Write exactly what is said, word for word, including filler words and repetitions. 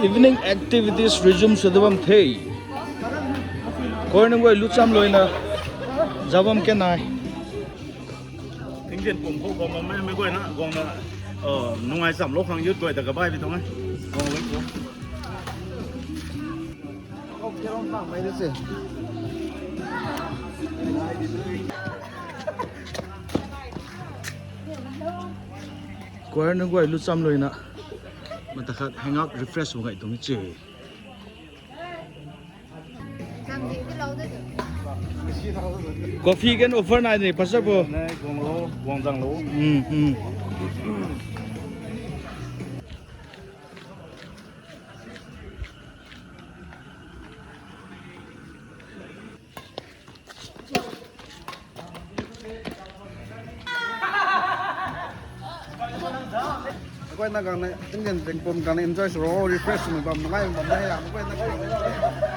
Evening activities resume sw da bam the. Koir nunc guay lucham luina zauc bam kan nai. Tingdian pum khou guang bam mei guayna guangna, nungai chamlou khang youth guay ta kabaih bi tuang e. Guang lou khou. Koir nunc guay lucham luina mata khat hang out refresh sw gay tuang e. Coffee kan offer nai ni pastor bo. Nai, guang lou, guang zang lou. Hmm, hmm. Guayna gang na Indian ding pum gang na enjoy sw ro, refresh sw bam nungai bam na ya. Guayna gang na, guayna gang na.